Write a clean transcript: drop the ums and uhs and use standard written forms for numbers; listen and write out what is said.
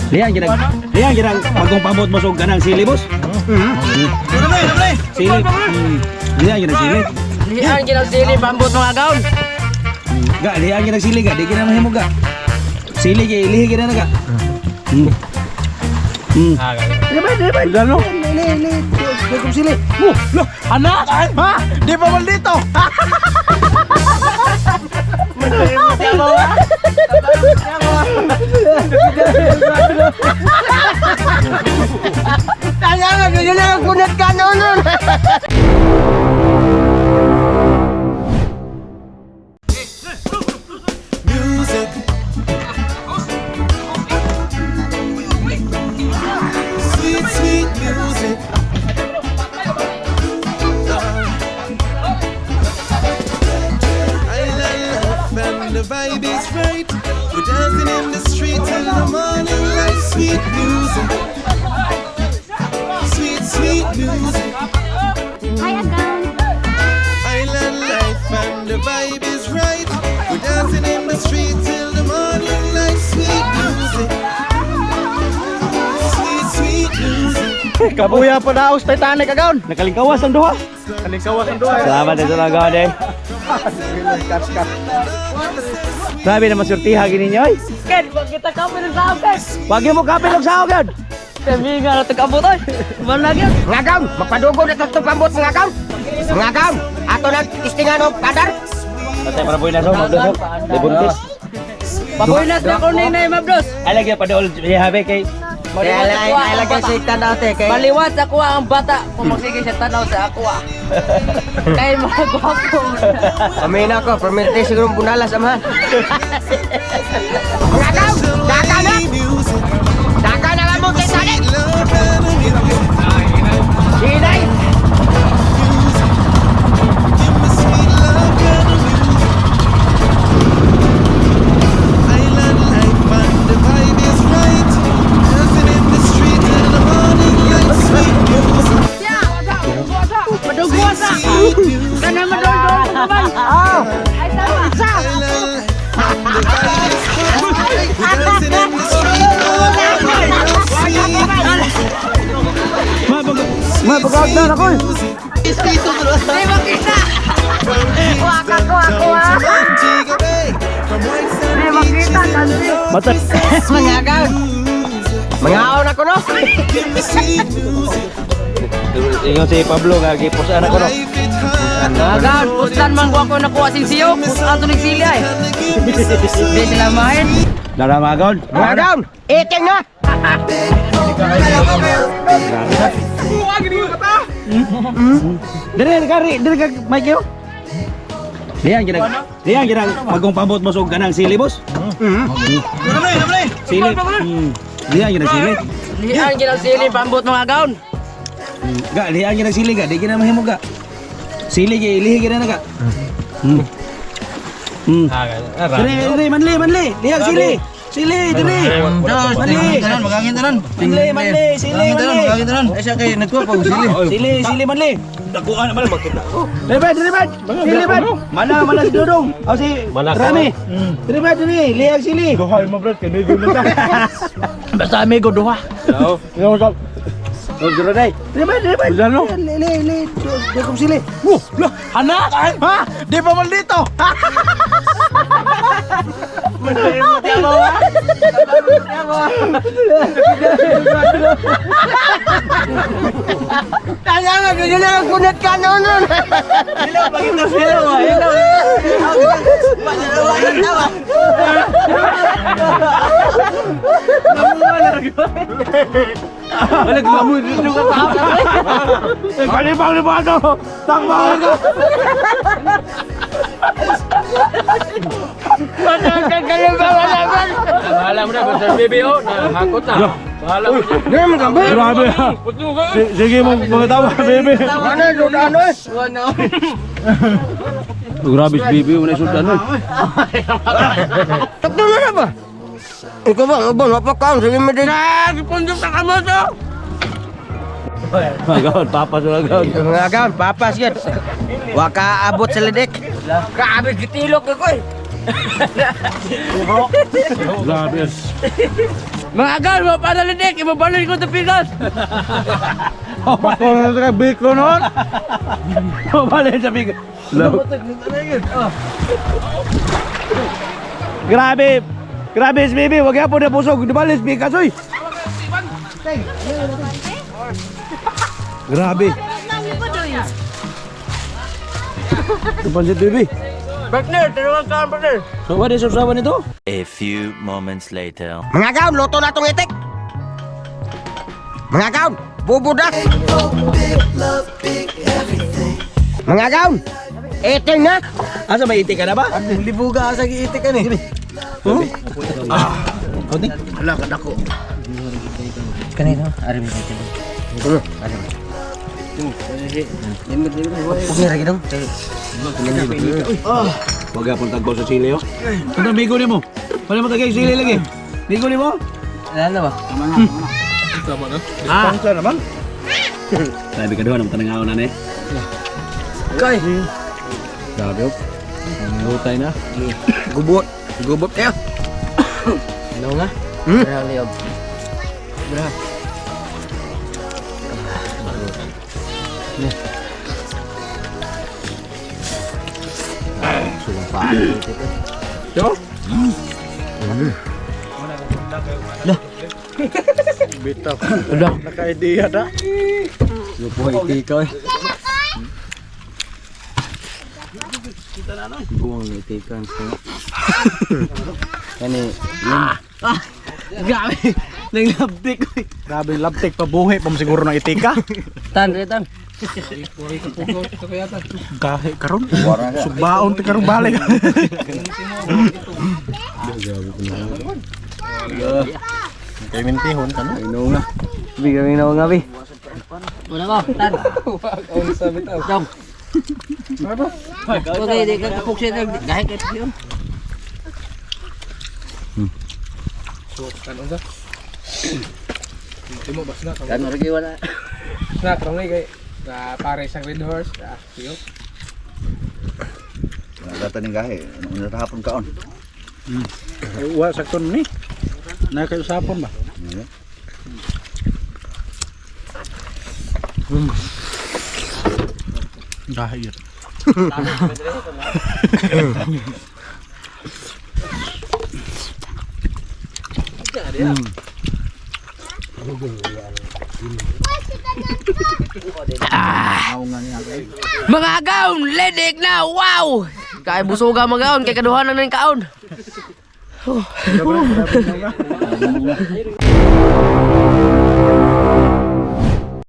Lihan ginag Lihan ginag bagong pabot mo og kanang sili, boss. Sili. Lihan ginag sili. Lian ginang sili pambot mga gaon. Ga, lihan ginag sili ga, di gina mahimo ga. Sili kay lihi gina na ga. Diba, diba? Gano? Li, li, li, sili. Oh, lo, anak! Ha? Di pa man dito! Tanya nga ganyan lang kunat ka noon. Music. Sweet, sweet music. Island life and the vibe is right. We're dancing in the street till the morning light. Sweet music. Sweet, sweet music. Hi, Agang. Island life and the vibe is right. We're dancing in the street till the morning light. Sweet music. Sweet, sweet music. Kabuya pa daos Titanic agaon. Nakalingkawas ang duha. Kalingkawas ang duha. Salamat sa mga gaon eh. Grabe naman surtiha gini ninyo ay. Ken, wag kita kape ng sao, Ken. Wag mo kape og saog gud. Sabi nga na tagabot oy. Wala gyud. Mga gaon, magpadugo na itong pambot mga gaon. Mga gaon, ato na tistingan og kadar. Patay para boy na so, magdusok. Di buntis. Pabuinas na ko ni Nay Mabdos. Ay lagi pa dool habi kay Baliwat sa kuha ang bata. tanaw te kay Baliwat sa kuha ang bata. Kung magsige siya tanaw sa ako ah. Kay mga gwapo. Amin ako, permente siguro bunalas amahan. Mga gaon, daka na. Music. Daka na lang mo Titanic. Sweet love and music. Sinay. Give me sweet love and music. Island life and the vibe is right. Dancing in the street till the morning light. Sweet music. Padugo sa. Sweet music. Kana madol-dol ka man. Island life and the vibe is right. We're dancing in the street all night. Sweet music. Mapagod na ako. Di makita. Waka ko ako ah. Mata. Mga gaon. Mga aon ako no. Ingon si Pablo nga gipusan ako no. Mga gaon, puslan man ko ako nakuha sin siyo. Puslan to ning sili ay. Di sila mahin. Dara mga gaon. Mga gaon, iting na. Dire kari, dire ka Mike yo. Lihan ginag Lihan ginag bagong pabot mo og kanang sili, boss. Sili. Lihan ginag sili. Lian ginang sili pambot mga gaon. Ga, lihan ginag sili ga, di gina mahimo ga. Sili kay lihi gina na ga. Dire, dire, manli, manli. Lihan sili. Sili, dire. Manli. Magangin tanan. Manli, manli, sili, manli. Magangin tanan. Ay siya kay nagkuha pa sili. Sili, sili manli. Dakuan naman makita ko. Dire ba, dire ba? Sili ba? Mana, mana si Dodong. O si Rami. Dire ba, dire, lihang sili. Duha mo brad kay nego na ta. Basta amigo duha. Oh, duro day. Dire ba, dire ba? Ano? Li, li, li, li, sili. Oh, lo, anak! Ha? Di pa man dito! Tanya nga ganyan lang kunat ka noon. Wala gmamoy dito ka sa Kalibang ni Pato! Takbo ka! Bahala mo na, basta baby oh, nahakot na. Bahala mo na. Grabe ha! Sige mo mga tawa, baby! Ano sudan oy? Grabe si Bibi, wala sudan oy. Takdo na na ba? Ikaw ba, ba, napakaon, sige mo din. Ah, gipundok sa kamot oh. Magaon, papa sa lagaon. Mga gaon, papas yun. Waka abot sa lidek. Grabe, gitilok ako eh. Grabe. Mga agaw, mga panalidik, ibabalin ko sa pigas. Bako na sa biko noon. Mabalin sa bigas. Grabe. Grabe si baby, wag yapon na busog. Dumalis bigas oy. Grabe. Ito pansit baby. Partner, tulungan ka ang partner. So what is usawan nito? A few moments later. Mga kaon, luto na tong itik. Mga kaon, bubudas. Big love, big everything. Mga kaon, itik na. Asa may itik ka na ba? Libuga asa giitik ka ni. Huh? Ah. Kunti? Hala kadako. Kanino? Ari mo dito. Ari mo. Pugni ra gidong. Wag yapon tagbaw sa sili oh. Ano bigo nimo? Wala mo tagay sili lagi. Bigo nimo? Ano ba? Ah. Sponsor naman. Sabi ka doon, ang tanang na ni. Kay, Grabe oh. Hutay na. gubot. Gubot kayo. Ano nga? Hmm? Bra, liog. Bra. Yo. Bitaw. Naka-idea na. Lupo itik ka. Buwang na itikan sa. Kani, ah, grabe. Naglabtik ko. Grabe labtik pabuhi pa mo siguro ng itika. Tan, tan. Gahi karon. Subaon ti karon balik. Kay mintihon ka no. Ino nga. Bi kami na nga bi. Wala ba? Tan. Jong. Okay, di ka kapok siya. Gahit kayo yun. Kan lagi wala. Na, karong kay pare sa Red Horse. Ah, tiyo. Data ning gahe, ano na hapon kaon. Wa sakto ni. Na kayo sapon ba? Gahi yun. Mga agaon, ledik na, wow! Kaya busuga mga gaon, kay kaduha na ng kaon.